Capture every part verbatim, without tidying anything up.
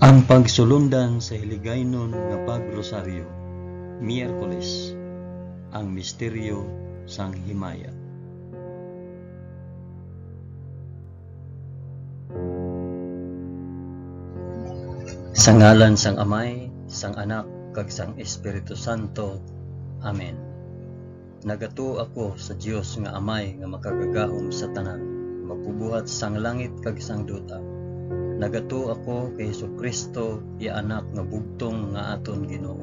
Ang pagsulundan sa Hiligaynon nga Pag-Rosaryo, Miyerkules, ang misteryo sang himaya. Sa ngalan sang Amay, sang Anak, kag sang Espiritu Santo. Amen. Nagatuo ako sa Dios nga Amay nga makagagahom sa tanan, magbubuhat sang langit kag sang duta. Nagatuo ako kay Jesu-Cristo, iya Anak nga bugtong nga aton Ginoo.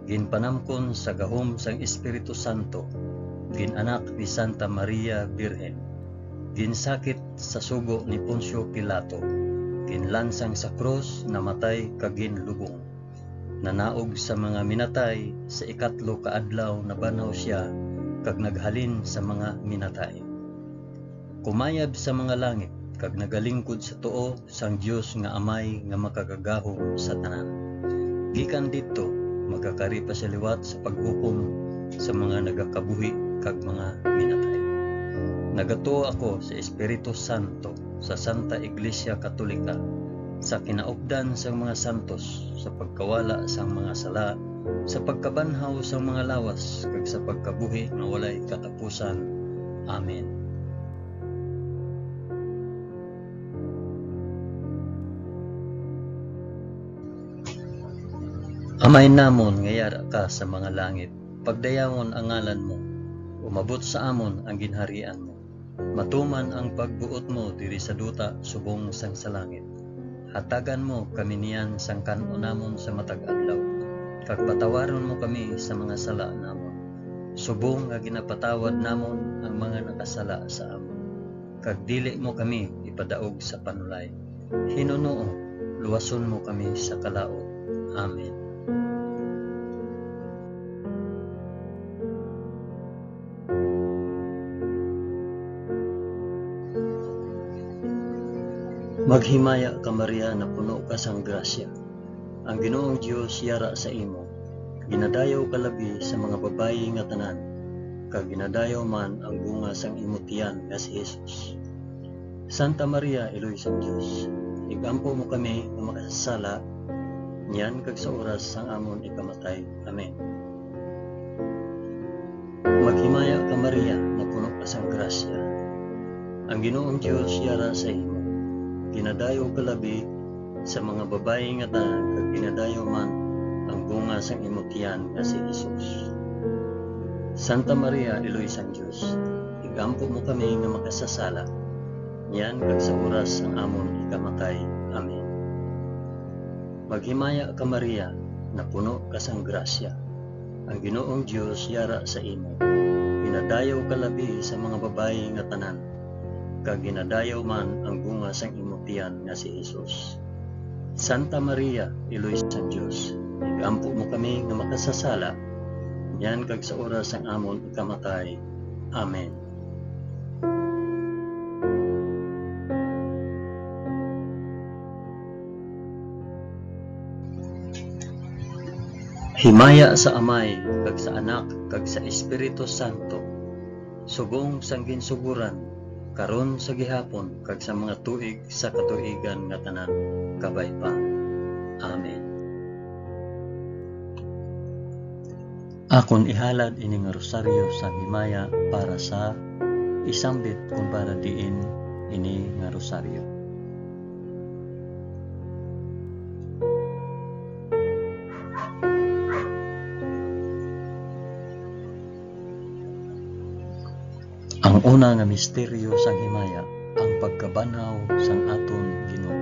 Ginpanamkon sa gahom sang Espiritu Santo, gin-anak ni Santa Maria Birhen, ginsakit sa sugo ni Poncio Pilato, ginlansang sa krus, namatay kag ginlubong. Nanaog sa mga minatay, sa ikatlo ka adlaw nabanhaw sia, kag naghalin sa mga minatay. Kumayab sa mga langit, kag nagalingkod sa tuo sang Dios nga Amay nga makagagahom sa tanan. Gikan didto, magakari pa sia liwat sa paghukom sa mga nagakabuhi kag mga minatay. Nagatuo ako sa Espiritu Santo, sa Santa Iglesia Katolika, sa kinaupdan sang mga santos, sa pagkawala sang mga sala, sa pagkabanhaw sang mga lawas, kag sa pagkabuhi nga walay katapusan. Amen. Amay namon nga yara ka sa mga langit, pagdayawon ang ngalan mo, umabot sa amon ang ginharian mo. Matuman ang pagbuot mo diri sa duta subong sang sa langit. Hatagan mo kami niyan sang kan-on namon sa matag adlaw, kag patawaron mo kami sa mga sala namon, subong nga ginapatawad namon ang mga nakasala sa amon. Kag dili mo kami ipadaog sa panulay. Hinunoo, luwason mo kami sa kalaut. Amen. Maghimaya ka, Maria, napuno ka sang grasya. Ang Ginoong Dios yara sa imo. Ginadayaw ka labi sa mga babayi nga tanan, kag ginadayaw man ang bunga sang imo tiyan nga si Jesus. Santa Maria, Iloy sang Dios, igampo mo kami nga makasasala, niyan kag sa oras sang amon ikamatay. Amen. Maghimaya ka, Maria, napuno ka sang grasya. Ang Ginoong Dios yara sa imo. Ginadayaw ka labi sa mga babayi nga tanan, kag ginadayaw man ang bunga sang imo tiyan nga si Jesus. Santa Maria, Iloy sang Dios, igampo mo kami nga makasasala, niyan kag sa oras sang amon ikamatay. Amen. Maghimaya ka, Maria, napuno ka sang grasya. Ang Ginoong Dios yara sa imo. Ginadayaw ka labi sa mga babayi nga tanan, kag ginadayaw man ang bunga sang imo tiyan nga si Jesus. Santa Maria, Iloy sang Dios, igampo mo kami nga makasasala, niyan kag sa oras sang amon ikamatay. Amen. Himaya sa Amay, kag sa Anak, kag sa Espiritu Santo, subong sang ginsugoran, karon, sa gihapon, kag sa mga tuig sa katuigan nga tanan. Kabay pa. Amen. Akon ihalad ini nga rosaryo sang himaya para sa isambit kon para diin ini nga rosaryo. Ang una nga misteryo sang himaya, ang pagkabanhaw sang aton Ginoo.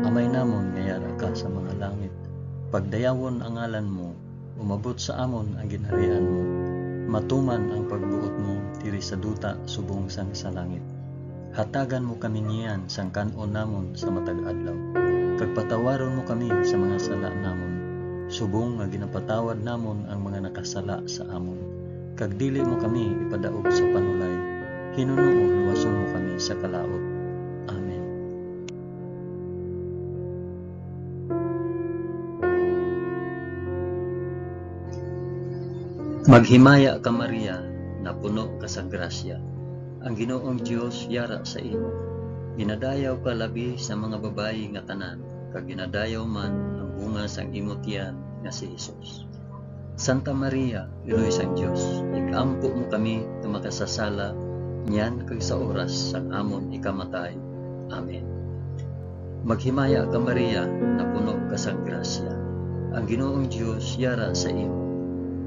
Amay namon nga yara ka sa mga langit, pagdayawon ang ngalan mo, umabot sa amon ang ginharian mo, matuman ang pagbuot mo diri sa duta subong sang sa langit. Hatagan mo kami niyan sang kan-on namon sa matag adlaw, kag patawaron mo kami sa mga sala namon, subong nga ginapatawad namon ang mga nakasala sa amon. Kag dili mo kami ipadaog sa panulay, hinunoo luwason mo kami sa kalaut. Amen. Maghimaya ka, Maria, napuno ka sa grasya. Ang Ginoong Dios yara sa imo. Ginadayaw ka labi sa mga babayi nga tanan, kag ginadayaw man ang bunga sang imo tiyan nga si Jesus. Santa Maria, Iloy sang Dios, ig-ampo mo kami nga makasasala niyan kag sa oras sang amon ikamatay. Amen. Maghimaya ka, Maria, napuno ka sang grasya. Ang Ginoong Dios yara sa imo.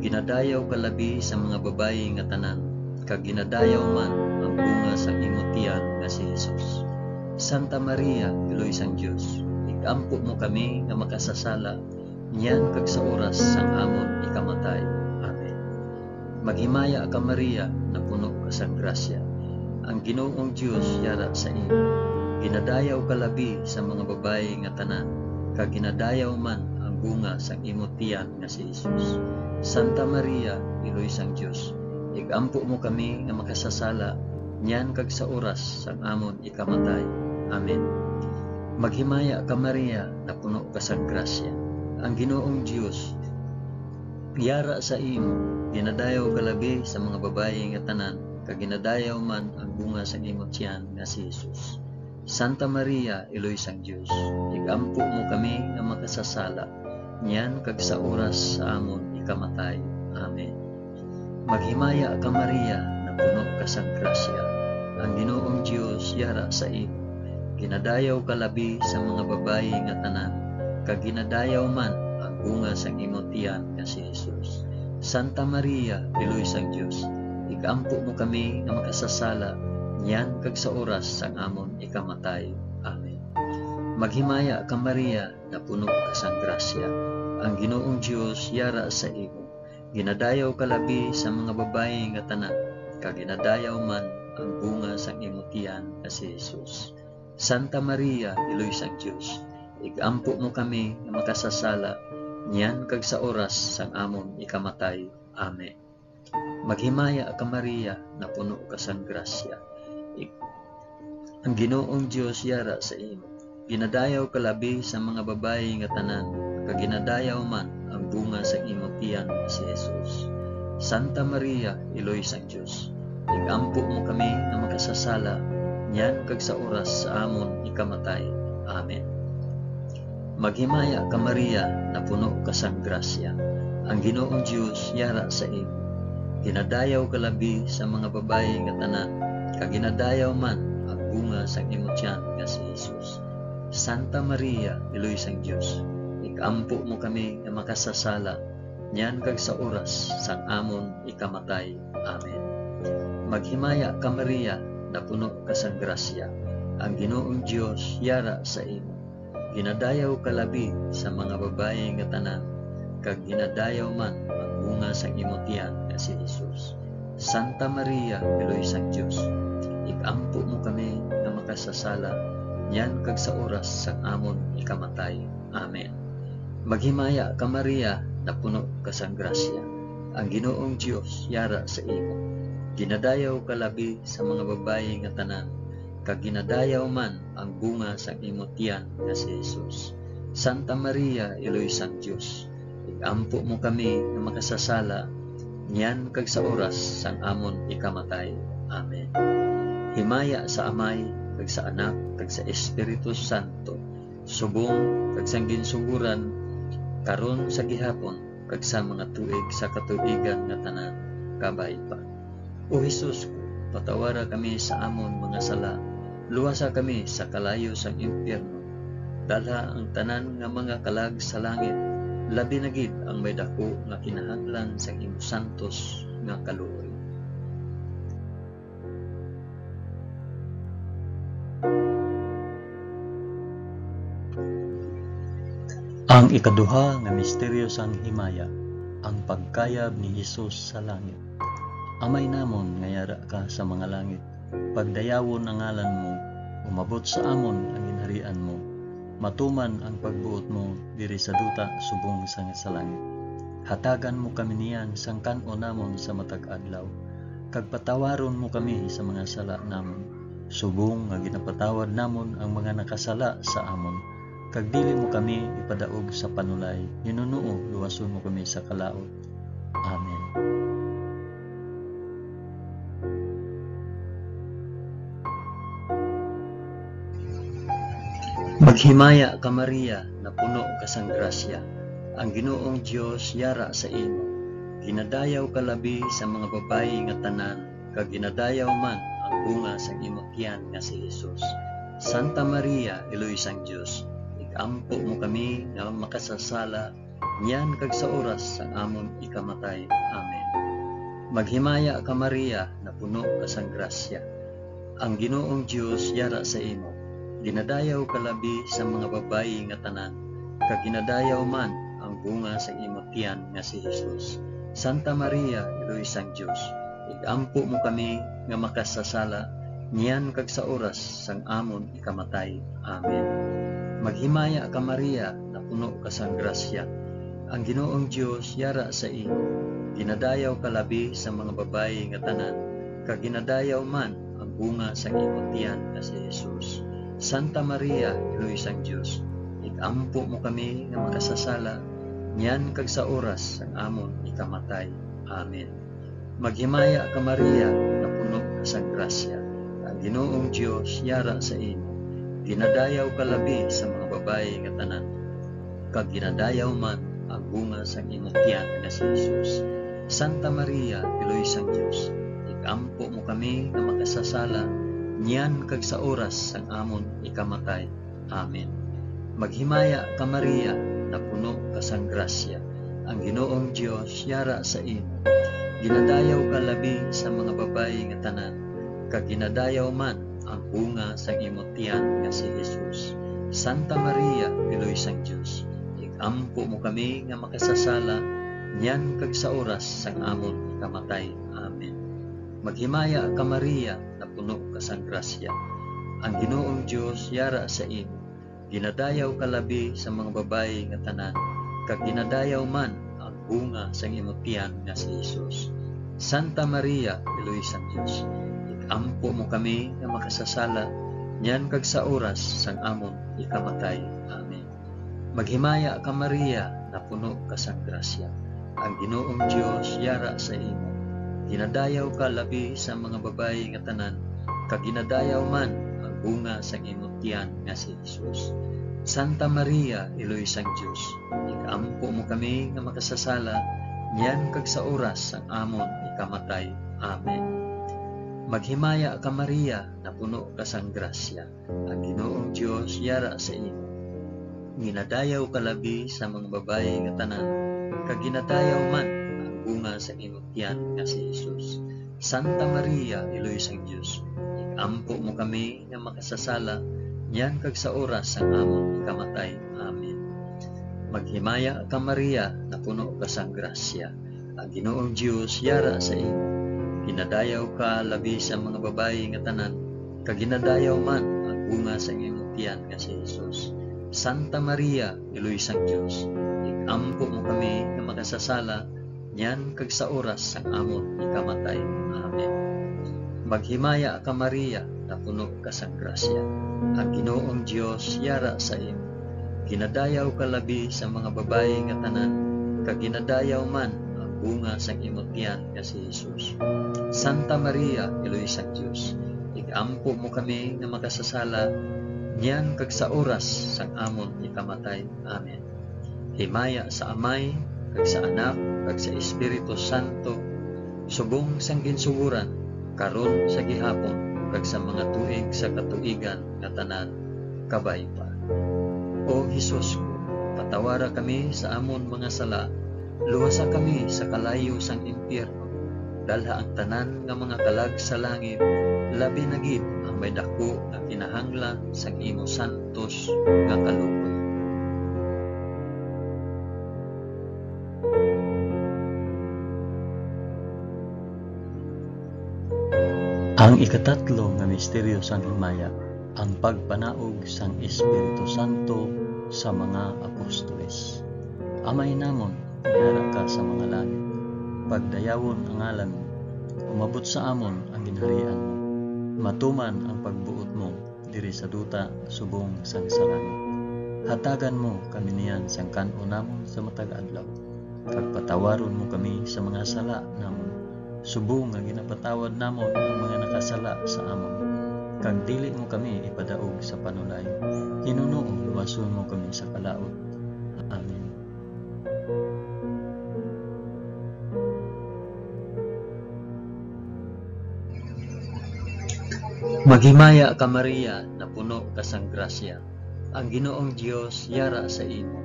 Ginadayaw ka labi sa mga babayi nga tanan, kag ginadayaw man ang bunga sang imo tiyan nga si Jesus. Santa Maria, Iloy sang Dios, ig-ampo mo kami nga makasasala niyan kag sa oras sang amon ikamatay. Amen. Maghimaya ka, Maria, napuno ka sang grasya. Ang Ginoong Dios yara sa imo. Ginadayaw ka labi sa mga babayi nga tanan, kag ginadayaw man ang bunga sang imo tiyan nga si Jesus. Santa Maria, Iloy sang Dios, ig-ampo mo kami nga makasasala niyan kag sa oras sang amon ikamatay. Amen. Maghimaya ka, Maria, napuno ka sang grasya. Ang Ginoong Dios yara sa imo. Ginadayaw ka labi sa mga babayi nga tanan, kag ginadayaw man ang bunga sang imo tiyan nga si Jesus. Santa Maria, Iloy sang Dios, ig-ampo mo kami nga makasasala, niyan kag sa oras sa amon ikamatay. Amen. Maghimaya ka, Maria, napuno ka sang grasya. Ang Ginoong Dios yara sa imo. Ginadayaw ka labi sa mga babayi nga tanan, kag ginadayaw man ang bunga sang imo tiyan nga si Jesus. Santa Maria, Iloy sang Dios, ig-ampo mo kami nga makasasala, niyan kag sa oras sang amon ikamatay. Amen. Maghimaya ka, Maria, napuno ka sang grasya. Ang Ginoong Dios yara sa imo. Ginadayaw ka labi sa mga babayi nga tanan, kag ginadayaw man ang bunga sang imo tiyan nga si Jesus. Santa Maria, Iloy sang Dios, ig-ampo mo kami nga makasasala, niyan kag sa oras sang amon ikamatay. Amen. Maghimaya ka, Maria, napuno ka sang grasya. Ig-, ang Ginoong Dios yara sa imo. Ginadayaw ka labi sa mga babayi nga tanan, kag ginadayaw man ang bunga sang imo tiyan nga si Jesus. Santa Maria, Iloy sang Dios, ig-ampo mo kami nga makasasala, niyan kag sa oras sa amon ikamatay. Amen. Maghimaya ka, Maria, napuno ka sang grasya. Ang Ginoong Dios yara sa imo. Ginadayaw ka labi sa mga babayi nga tanan, kag ginadayaw man ang bunga sang imo tiyan nga si Jesus. Santa Maria, Iloy sang Dios, ig-ampo mo kami nga makasasala, niyan kag sa oras sang amon ikamatay. Amen. Maghimaya ka, Maria, napuno ka sang grasya. Ang Ginoong Dios yara sa imo. Ginadayaw ka labi sa mga babayi nga tanan, kag ginadayaw man ang bunga sang imo tiyan nga si Jesus. Santa Maria, Iloy sang Dios, ig-ampo mo kami nga makasasala, niyan kag sa oras sang amon ikamatay. Amen. Maghimaya ka, Maria, napuno ka sang grasya. Ang Ginoong Dios yara sa imo. Ginadayaw ka labi sa mga babayi nga tanan, kag ginadayaw man ang bunga sang imo tiyan nga si Jesus. Santa Maria, Iloy sang Dios, ig-ampo mo kami nga makasasala, niyan kag sa oras sang amon ikamatay. Amen. Himaya sa Amay, kag sa Anak, kag sa Espiritu Santo, subong kag sang ginsugoran, karon, sa gihapon, kag sa mga tuig sa katuigan nga tanan. Kabay pa. O Jesus ko, patawara kami sa amon mga sala, luwasa kami sa kalayo sang impyerno, dalha ang tanan nga mga kalag sa langit, labi na gid ang may daku nga kinahanglan sang imo santos nga kaluoy. Ang ikaduha nga misteryo sang himaya, ang pagkayab ni Jesus sa langit. Amay namon nga yara ka sa mga langit, pagdayawon ang ngalan mo, umabot sa amon ang ginharian mo, matuman ang pagbuot mo diri sa duta subong sang sa langit. Hatagan mo kami niyan sang kan-on namon sa matag adlaw, kag patawaron mo kami sa mga sala namon, subong nga ginapatawad namon ang mga nakasala sa amon, kag dili mo kami ipadaog sa panulay, hinunoo luwason mo kami sa kalaut. Amen. Maghimaya ka, Maria, napuno ka sang grasya. Ang Ginoong Dios yara sa imo. Ginadayaw ka labi sa mga babayi nga tanan, kag ginadayaw man ang bunga sang imo tiyan nga si Jesus. Santa Maria, Iloy sang Dios, ig-ampo mo kami nga makasasala, niyan kag sa oras sang amon ikamatay. Amen. Maghimaya ka, Maria, napuno ka sang grasya. Ang Ginoong Dios yara sa imo. Ginadayaw ka labi sa mga babayi nga tanan, kag ginadayaw man ang bunga sa imo tiyan nga si Jesus. Santa Maria, Iloy sang Dios, ig-ampo mo kami nga makasasala, niyan kag sa oras sang amon ikamatay. Amen. Maghimaya ka, Maria, napuno ka sang grasya. Ang Ginoong Dios yara sa imo. Ginadayaw ka labi sa mga babayi nga tanan, kag ginadayaw man ang bunga sang imo tiyan nga si Jesus. Santa Maria, Iloy sang Dios, ig-ampo mo kami nga makasasala, niyan kag sa oras sang amon ikamatay. Amen. Maghimaya ka, Maria, napuno ka sang grasya. Ang Ginoong Dios yara sa imo. Ginadayaw ka labi sa mga babayi nga tanan, kag ginadayaw man ang bunga sang imo tiyan nga si Jesus. Santa Maria, Iloy sang Dios, ig-ampo mo kami nga makasasala, niyan kag sa oras sang amon ikamatay. Amen. Maghimaya ka, Maria, napuno ka sang grasya. Ang Ginoong Dios yara sa imo. Ginadayaw ka labi sa mga babayi nga tanan, kag ginadayaw man ang bunga sang imo tiyan nga si Jesus. Santa Maria, Iloy sang Dios, ig-ampo mo kami nga makasasala, niyan kag sa oras sang amon ikamatay. Amen. Maghimaya ka, Maria, napuno ka sang grasya. Ang Ginoong Dios yara sa imo. Ginadayaw ka labi sa mga babayi nga tanan, kag ginadayaw man ang bunga sang imo tiyan nga si Jesus. Santa Maria, Iloy sang Dios, ig-ampo mo kami nga makasasala, niyan kag sa oras sang amon ikamatay. Amen. Maghimaya ka, Maria, napuno ka sang grasya. Ang Ginoong Dios yara sa imo. Ginadayaw ka labi sa mga babayi nga tanan, kag ginadayaw man ang bunga sang imo tiyan nga si Jesus. Santa Maria, Iloy sang Dios, ig-ampo mo kami nga makasasala, niyan kag sa oras sang amon ikamatay. Amen. Maghimaya ka, Maria, napuno ka sang grasya. Ang Ginoong Dios yara sa imo. Ginadayaw ka labi sa mga babayi nga tanan, kag ginadayaw man ang bunga sa imo tiyan nga si Jesus. Santa Maria, Iloy sang Dios, ig-ampo mo kami nga makasasala, niyan kag sa oras sang amon ikamatay. Amen. Maghimaya ka, Maria, napuno ka sang grasya. Ang Ginoong Dios yara sa imo. Ginadayaw ka labi sa mga babayi nga tanan, kag ginadayaw man ang bunga sa imo tiyan nga si Jesus. Santa Maria, Iloy sang Dios, ig-ampo mo kami nga makasasala, niyan kag sa oras sang amon ikamatay. Amen. Maghimaya ka, Maria, napuno ka sang grasya. Ang Ginoong Dios yara sa imo. Ginadayaw ka labi sa mga babayi nga tanan, kag ginadayaw man ang bunga sang imo tiyan nga si Jesus. Santa Maria, Iloy sang Dios, ig-ampo mo kami nga makasasala, niyan kag sa oras sang amon ikamatay. Amen. Himaya sa Amay, kag sa Anak, kag sa Espiritu Santo, subong sang ginsugoran, karon, sa gihapon, kag sa mga tuig sa katuigan nga tanan. Kabay pa. O Jesus ko, patawara kami sa amon mga sala, luwasa kami sa kalayo sang impyerno, dalha ang tanan nga mga kalag sa langit, labi na gid ang may daku nga kinahanglan sang imo santos nga kaluoy. Ang ikatatlo nga misteryo sang himaya, ang pagpanaog sang Espiritu Santo sa mga apostoles. Amay namon, yara ka sa mga langit. Pagdayawon ang ngalan mo. Umabot sa amon ang ginharian mo. Matuman ang pagbuot mo diri sa duta subong sang sa langit. Hatagan mo kami niyan sang kan-on namon sa matag adlaw, kag patawaron mo kami sa mga sala namon, subong nga ginapatawad namon ang mga nakasala sa amon, kag dili mo kami ipadaog sa panulay. Hinunoon Sumo kami sa kalaut. Amen. Maghimaya ka, Maria, napuno ka sang grasya. Ang Ginoong Dios yara sa imo.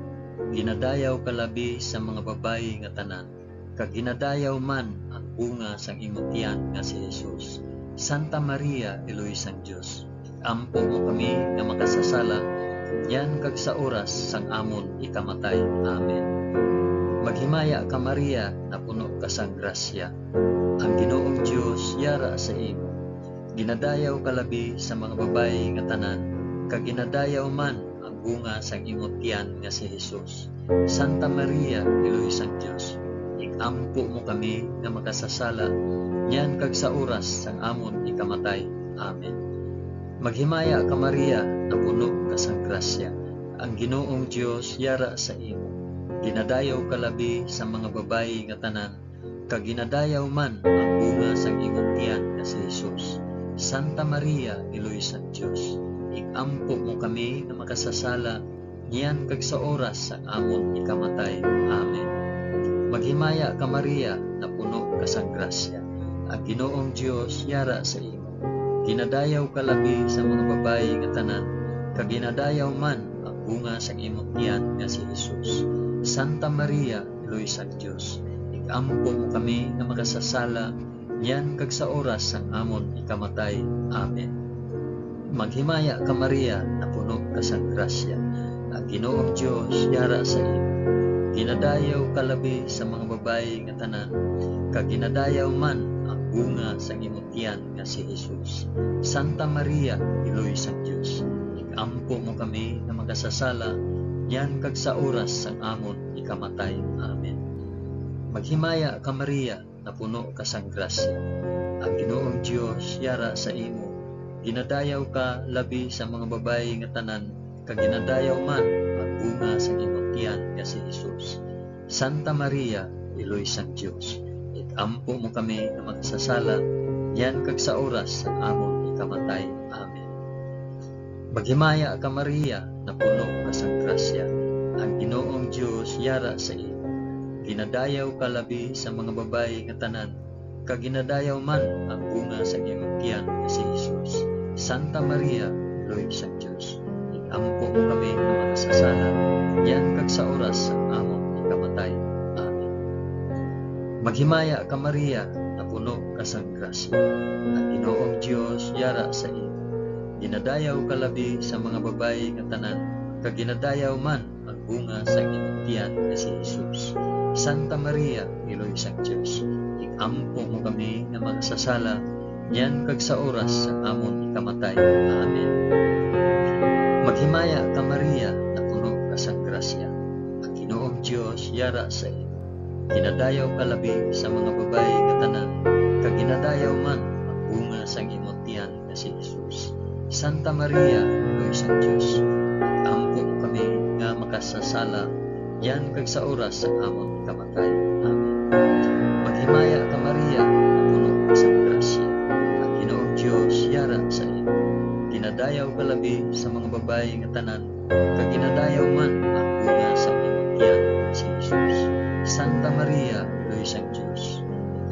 Ginadayaw ka labi sa mga babayi nga tanan, kag ginadayaw man ang bunga sang imo tiyan nga si Jesus. Santa Maria, Iloy sang Dios, ampo mo kami nga makasasala, niyan kag sa oras sang amon ikamatay. Amen. Maghimaya ka, Maria, napuno ka sang grasya. Ang Ginoong Dios yara sa imo. Ginadayaw ka labi sa mga babayi nga tanan, kag ginadayaw man ang bunga sang imo tiyan nga si Jesus. Santa Maria, Iloy sang Dios, ig-ampo mo kami nga makasasala, niyan kag sa oras sang amon ikamatay. Amen. Maghimaya ka, Maria, napuno ka sang grasya. Ang Ginoong Dios yara sa imo. Ginadayaw ka labi sa mga babayi nga tanan, kag ginadayaw man ang bunga sang imong tiyan nga si Jesus. Santa Maria, Iloy sang Dios, ig-ampo mo kami nga makasasala, niyan kag sa oras sang amon ikamatay. Amen. Maghimaya ka, Maria, napuno ka sang grasya. Ang Ginoong Dios yara sa imo. Ginadayaw ka labi sa mga babayi nga tanan, kag ginadayaw man ang bunga sang imong tiyan nga si Jesus. Santa Maria, Iloy sang Dios, ig-ampo mo kami nga makasasala, niyan kag sa oras sang amon ikamatay. Amen. Maghimaya ka, Maria, napuno ka sang grasya. Ang Ginoong Dios yara sa imo. Ginadayaw ka labi sa mga babayi nga tanan, kag ginadayaw man ang bunga sang imong tiyan nga si Jesus. Santa Maria, Iloy sang Dios, ig-ampo mo kami nga makasasala, niyan kag sa oras sang amon ikamatay. Amen. Maghimaya ka, Maria, napuno ka sang grasya. Ang Ginoong Dios yara sa imo. Ginadayaw ka labi sa mga babayi nga tanan, kag ginadayaw man ang bunga sang imong tiyan nga si Jesus. Santa Maria, Iloy sang Dios, ig-ampo mo kami nga makasasala, niyan kag sa oras sang amon ikamatay. Amen. Maghimaya ka, Maria, napuno ka sang grasya. Ang Ginoong Dios yara sa imo. Ginadayaw ka labi sa mga babayi nga tanan, kag ginadayaw man ang bunga sang imong tiyan nga si Jesus. Santa Maria, Iloy sang Dios, ig-ampo mo kami nga makasasala, niyan kag sa oras sang amon ikamatay. Amen. Maghimaya ka, Maria, napuno ka sang grasya. Ang Ginoong Dios yara sa imo. Ginadayaw ka labi sa mga babayi nga tanan, kag ginadayaw man ang bunga sang imong tiyan nga si Jesus. Santa Maria, Iloy sang Dios, ig-ampo mo kami nga makasasala, niyan kag sa oras sang amon ikamatay. Amen. Maghimaya ka, Maria, napuno ka sang grasya. Ang Ginoong Dios yara sa imo. Ginadayaw ka labi sa mga babayi nga tanan, kag ginadayaw man ang bunga sang imong tiyan nga si Jesus. Santa Maria, Iloy sang Dios, ampo mo kami nga makasasala, niyan kag sa oras sang amon ikamatay. Amen. Maghimaya ka, Maria, napuno ka sang grasya. Ang Ginoong Dios yara sa imo. Ginadayaw ka labi sa mga babayi nga tanan, kag ginadayaw man ang bunga sang imong tiyan nga si Jesus. Santa Maria, Iloy sang Dios,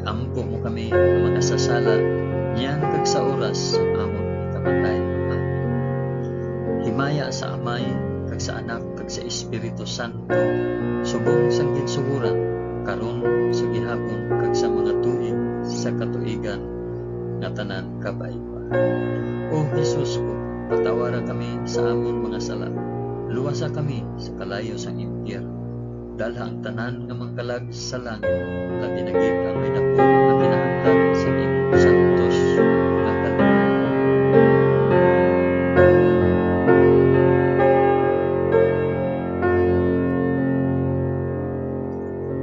ampo mo kami nga makasasala, niyan kag sa oras sang amon ikamatay. Amen. Himaya sa Amay, kag sa Anak, kag sa Espiritu Santo, subong sang ginsugoran, karon, sa gihapon, kag sa mga tuig sa katuigan nga tanan kabay. O Jesus ko, patawara kami sa amon mga sala, luwasa kami sa kalayo sang impyerno, dalha ang tanan nga mga kalag sa langit, labi na gid ang may daku nga kinahanglan sa imong santos nga kaluoy.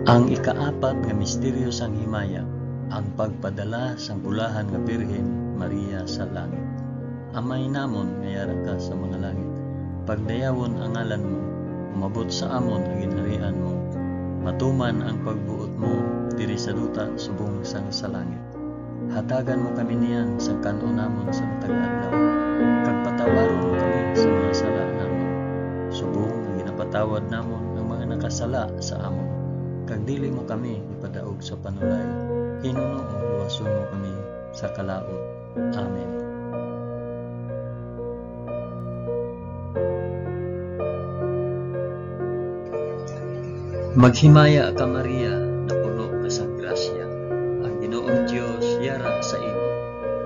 Ang ikaapat nga misteryo sang himaya, ang pagpadala sang bulahan nga Birhen Maria sa langit. Amay namon nga yara ka sa mga langit, pagdayawon ang ngalan mo, umabot sa amon ang ginharian mo, matuman ang pagbuot mo diri sa duta subong sang sa langit. Hatagan mo kami niyan sang kan-on namon sa matag adlaw, kag patawaron mo kami sa mga sala namon, Tawad namon ang mga nakasala sa amon, kag dili mo kami ipadaog sa panulay. Hinunoo, luwason mo kami sa kalaut. Amen. Maghimaya ka, Maria, napuno ka sang grasya. Ang Ginoong Dios yara sa imo.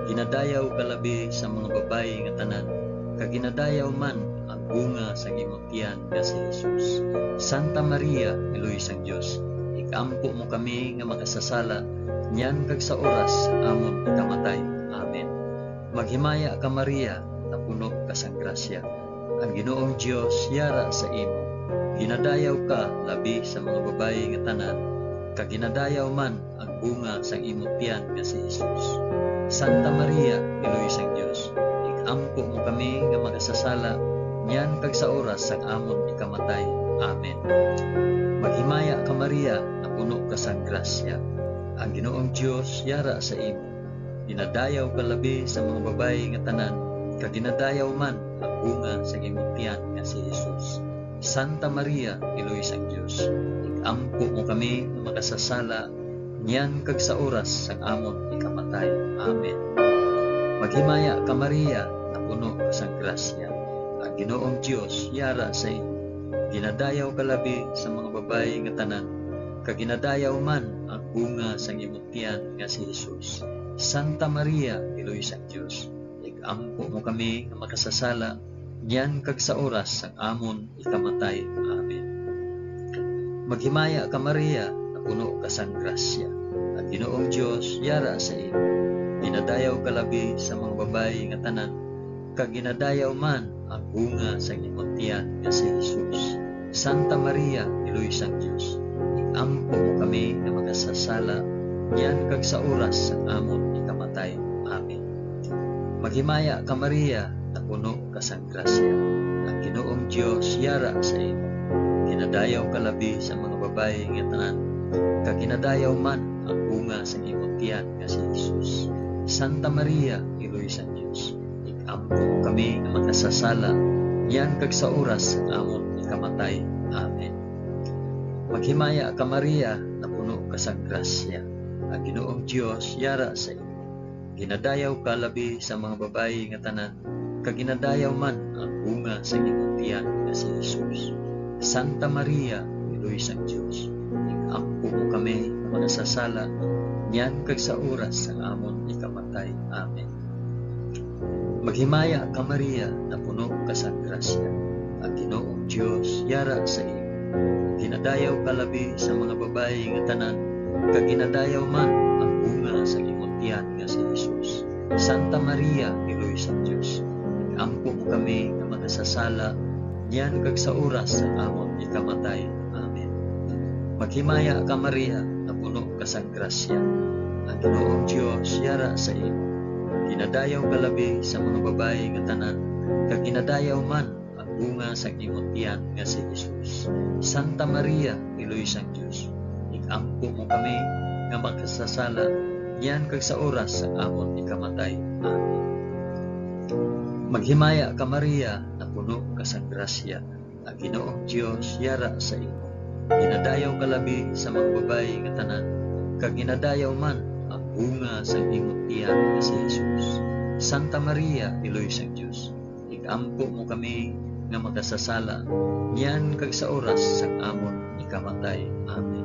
Ginadayaw ka labi sa mga babayi nga tanan, kag ginadayaw man ang bunga sang imo tiyan nga si Jesus. Santa Maria, Iloy sang Dios, ig-ampo mo kami nga makasasala, niyan kag sa oras sang amon ikamatay. Amen. Maghimaya ka, Maria, napuno ka sang grasya. Ang Ginoong Dios yara sa imo. Ginadayaw ka labi sa mga babayi nga tanan, kag ginadayaw man ang bunga sang imo tiyan nga si Jesus. Santa Maria, Iloy sang Dios, ig-ampo mo kami nga makasasala, niyan kag sa oras sang amon ikamatay. Amen. Maghimaya ka, Maria, napuno ka sang grasya. Ang Ginoong Dios yara sa imo. Ginadayaw ka labi sa mga babayi nga tanan, kag ginadayaw man ang bunga sang imo tiyan nga si Jesus. Santa Maria, Iloy sang Dios, ig-ampo mo kami nga makasasala, niyan kag sa oras sang amon ikamatay. Amen. Maghimaya ka, Maria, napuno ka sang grasya. Ang Ginoong Dios yara sa imo. Ginadayaw ka labi sa mga babayi nga tanan, kag ginadayaw man ang bunga sang imo tiyan nga si Jesus. Santa Maria, Iloy sang Dios, ig-ampo mo kami nga makasasala, niyan kag sa oras sang amon ikamatay. Amen. Maghimaya ka, Maria, napuno ka sang grasya. Ang Ginoong Dios yara sa imo. Ginadayaw ka labi sa mga babayi nga tanan, kag ginadayaw man ang bunga sang imong tiyan nga si Jesus. Santa Maria, Iloy sang Dios, ig-ampo mo kami nga makasasala, niyan kag sa oras sang amon ikamatay. Amen. Maghimaya ka, Maria, napuno ka sang grasya. Ang Ginoong Dios yara sa imo. Ginadayaw ka labi sa mga babayi nga tanan, kag ginadayaw man ang bunga sang imong tiyan nga si Jesus. Santa Maria, Iloy sang Dios, ig-ampo mo kami nga makasasala, niyan kag sa oras sang amon ikamatay. Amen. Maghimaya ka, Maria, napuno ka sang grasya. Ang Ginoong Dios yara sa imo. Ginadayaw ka labi sa mga babayi nga tanan, kag ginadayaw man ang bunga sa imong tiyan nga si Jesus. Santa Maria, Iloy sang Dios, ig-ampo mo kami nga makasasala, niyan kag sa oras sang amon ikamatay. Amen. Maghimaya ka, Maria, napuno ka sang grasya. Ang Ginoong Dios yara sa imo. Ginadayaw ka labi sa mga babayi nga tanan, kag ginadayaw man ang bunga sa imong tiyan nga si Jesus. Santa Maria, Iloy sang Dios, ig-ampo mo kami nga makasasala, niyan kag sa oras sang amon ikamatay. Amen. Maghimaya ka, Maria, napuno ka sang grasya. Ang Ginoong Dios yara sa imo. Ginadayaw ka labi sa mga babayi nga tanan, kag ginadayaw man ang bunga sang imong tiyan nga si Jesus. Santa Maria, Iloy sang Dios, ig-ampo mo kami nga makasasala, niyan kag sa oras sang amon ikamatay. Amen. Maghimaya ka, Maria, napuno ka sang grasya. Ang Ginoong Dios yara sa imo. Ginadayaw ka labi sa mga babayi nga tanan, kag ginadayaw man ang bunga sang imong tiyan nga si Jesus. Santa Maria, Iloy sang Dios, ig-ampo mo kami nga makasasala, niyan kag sa oras sang amon ikamatay. Amen.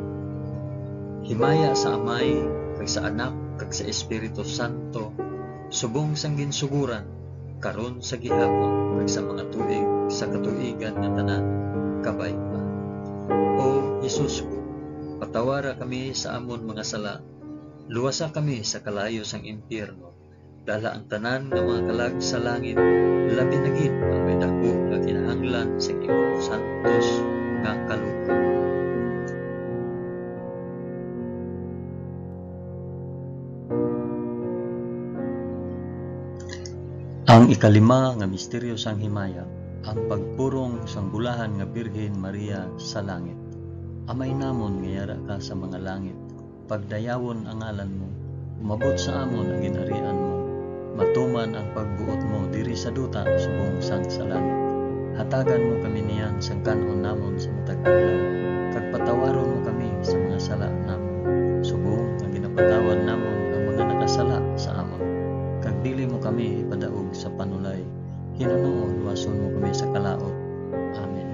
Himaya sa Amay, kag sa Anak, kag sa Espiritu Santo, subong sang ginsuguran, karon, sa gihapon, kag sa mga tuig sa katuigan nga tanan. Kabay pa. O Jesus ko, patawara kami sa amon mga sala, luwasa kami sa kalayo sang impyerno, dala ang tanan nga mga kalag sa langit, labi na gid ang may daku nga kinahanglan sa imong santos nga kalupa. Ang ikalima nga misteryo sang himaya, ang pagpurong sang bulahan nga Birhen Maria sa langit. Amay namon nga yara ka sa mga langit, pagdayawon ang ngalan mo, umabot sa amon ang ginharian mo, matuman ang pagbuot mo diri sa duta subong sang sa langit. Hatagan mo kami niyan sang kan-on namon sa matag adlaw, kag patawaron mo kami sa mga sala namon, subong nga ginapatawad namon ang mga nakasala sa amon. Kag dili mo kami ipadaog sa panulay, hinunoon luwason mo kami sa kalaut. Amen.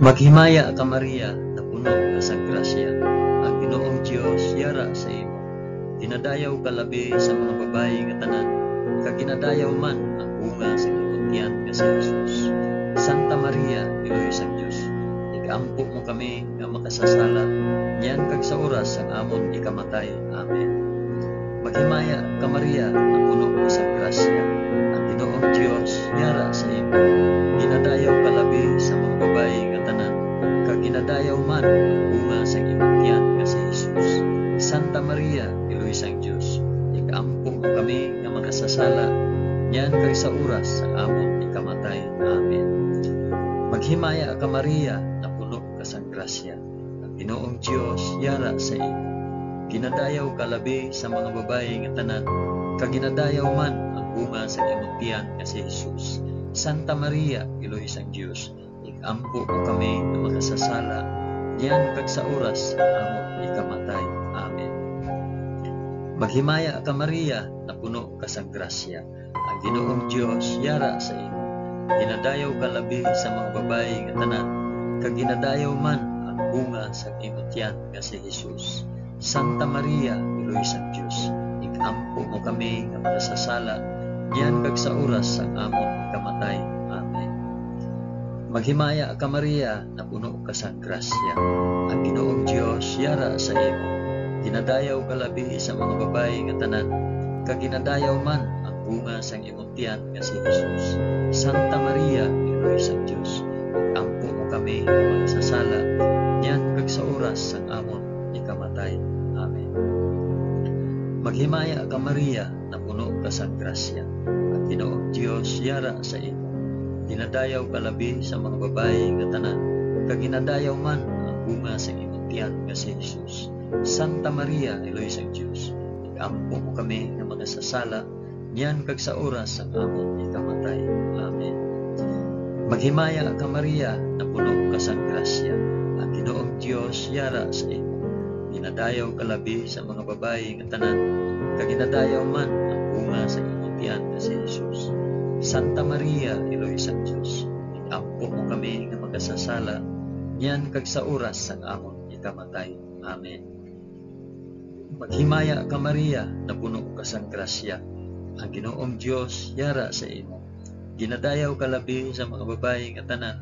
Maghimaya ka, Maria, napuno ka sang grasya, ang Ginoong Dios yara sa imo. Ginadayaw ka labi sa mga babayi nga tanan, kag ginadayaw man ang bunga sa imong tiyan nga si Jesus. Santa Maria, Iloy sang Dios, ig-ampo mo kami nga makasasala, niyan kag sa oras sang amon ikamatay. Amen. Maghimaya ka, Maria, napuno ka sang grasya, ang Ginoong Dios yara sa imo. Ginadayaw ka labi sa mga babayi nga tanan, kag ginadayaw man ang bunga sang imong tiyan nga si Jesus. Santa Maria, Iloy sang Dios, ig-ampo mo kami nga makasasala, niyan kag sa oras sang amon ikamatay. Amen. Maghimaya ka, Maria, napuno ka sang grasya, ang Ginoong Dios yara sa imo. Ginadayaw ka labi sa mga babayi nga tanan, kag ginadayaw man ang bunga sa imong tiyan nga si Jesus. Santa Maria, Iloy sang Dios, ig-ampo mo kami nga makasasala, niyan kag sa oras sa amon ikamatay. Amen. Maghimaya ka, Maria, napuno ka sang grasya, ang Ginoong Dios yara sa imo. Ginadayaw ka labi sa mga babayi nga tanan, kag ginadayaw man ang bunga sang imo tiyan nga si Jesus. Santa Maria, Iloy sang Dios, ig-ampo mo kami nga makasasala, niyan kag sa oras sang amon ikamatay. Amen. Maghimaya ka, Maria, napuno ka sang grasya. Ang Ginoong Dios yara sa imo. Ginadayaw ka labi sa mga babayi nga tanan, kag ginadayaw man ang bunga sang imong tiyan nga si Jesus. Santa Maria, Iloy sang Dios, ampo mo kami nga makasasala, niyan kag sa oras sang amon ikamatay. Amen. Maghimaya ka, Maria, napuno ka sang grasya. Ang Ginoong Dios yara sa imo. Ginadayaw ka labi sa mga babayi nga tanan, kag ginadayaw man ang bunga sa imong tiyan nga si Jesus. Santa Maria, Iloy sang Dios, ig-ampo mo kami nga makasasala, niyan kag sa oras sang amon ikamatay. Amen. Maghimaya ka, Maria, napuno ka sang grasya. Ang Ginoong Dios yara sa imo. Ginadayaw ka labi sa mga babayi nga tanan, kag ginadayaw man ang bunga sa imong tiyan nga si Jesus. Santa Maria, Iloy sang Dios, ig-ampo mo kami nga makasasala, niyan kag sa oras sang amon ikamatay. Amen. Maghimaya ka, Maria, napuno ka sang grasya. Ang Ginoong Dios yara sa imo. Ginadayaw ka labi sa mga babayi nga tanan,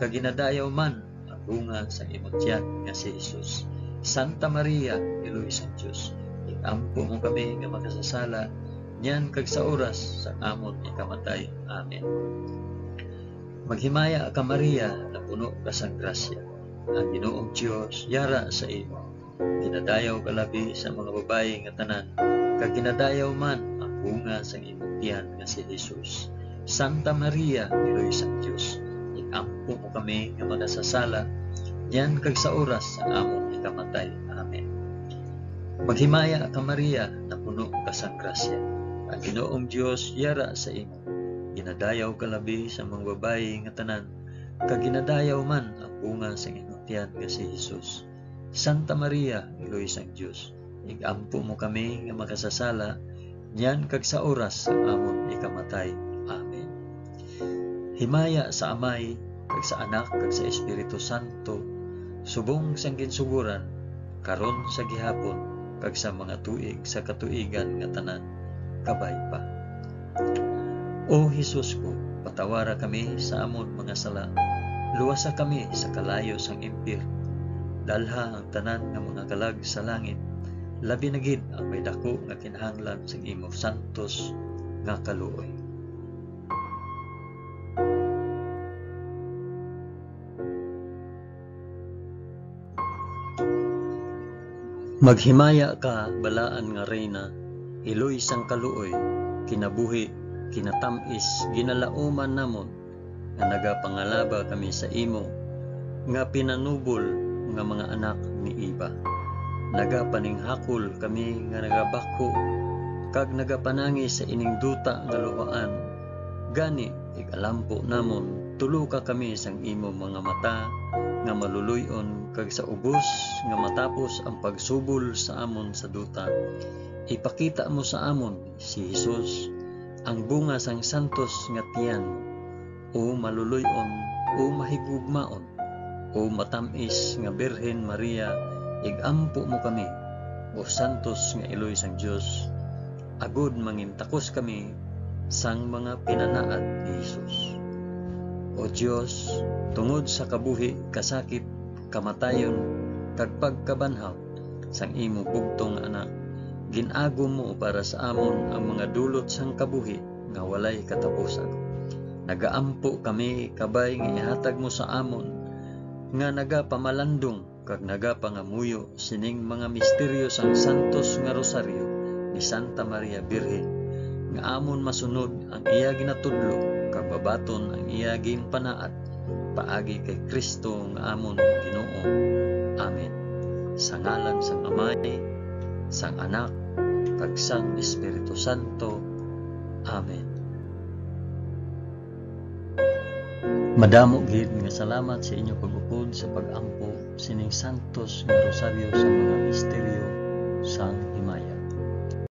kag ginadayaw man ang bunga sang imong tiyan nga si Jesus. Santa Maria, Iloy sang Dios, ig-ampo mo kami nga makasasala, niyan kag sa oras sang amon ikamatay. Amen. Maghimaya ka, Maria, napuno ka sang grasya. Ang Ginoong Dios yara sa imo. Ginadayaw ka labi sa mga babayi nga tanan, kag ginadayaw man ang bunga sang imong tiyan nga si Jesus. Santa Maria, Iloy sang Dios, ig-ampo mo kami nga makasasala, niyan kag sa oras sang amon ikamatay. Amen. Maghimaya ka, Maria, napuno ka sang grasya. Ang Ginoong Dios yara sa imo. Ginadayaw ka labi sa mga babayi nga tanan, kag ginadayaw man ang bunga sang imong tiyan nga si Jesus. Santa Maria, Iloy sang Dios, ig-ampo mo kami nga makasasala, niyan kag sa oras sang amon ikamatay. Amen. Himaya sa Amay, kag sa Anak, kag sa Espiritu Santo, subong sang ginsugoran, karon, sa gihapon, kag sa mga tuig sa katuigan nga tanan. Kabay pa. O Jesus ko, patawara kami sa amon mga sala, luwasa kami sa kalayo sang impyerno, dalha ang tanan nga mga kalag sa langit, labi na gid ang may daku nga kinahanglan sang imo santos nga kaluoy. Maghimaya ka, balaan nga Reyna, iloy sang kaluoy, kinabuhi, kinatam-is, ginalauman namon, nga nagapangalaba kami sa imo, nga pinanubol nga mga anak ni Eva. Nagapaninghakol kami nga nagabakho kag nagapanangis sa ining duta nga luhaan. Gani, ig-alampo namon, tuluka kami sang imo mga mata nga maluloy-on, kag sa ubos nga matapos ang pagsubol sa amon sa duta, ipakita mo sa amon si Jesus, ang bunga sang santos nga tiyan, o maluloy-on, o mahigugmaon, o matam-is nga Birhen Maria, ig-ampo mo kami, o santos nga iloy sang Dios, agod mangintakos kami sang mga pinanaad ni Jesus. O Dios, tungod sa kabuhi, kasakit, kamatayon, kag pagkabanhaw sang imo bugtong nga Anak, gin-agom mo para sa amon ang mga dulot sang kabuhi nga walay katapusan. Nagaampo kami, kabay nga ihatag mo sa amon nga nagapamalandong kag nagapangamuyo sining mga misteryo sang santos nga rosaryo ni Santa Maria Birhen, nga amon masunod ang iya ginatudlo kag mabaton ang iya ginpanaad paagi kay Cristo nga amon Ginoo. Amen. Sa ngalan sang Amay, sang Anak, kag sang Espiritu Santo. Amen. Madamo gid nga salamat sa inyo pag-upod sa pag-ampo sining santos nga rosaryo sa mga misteryo sang himaya.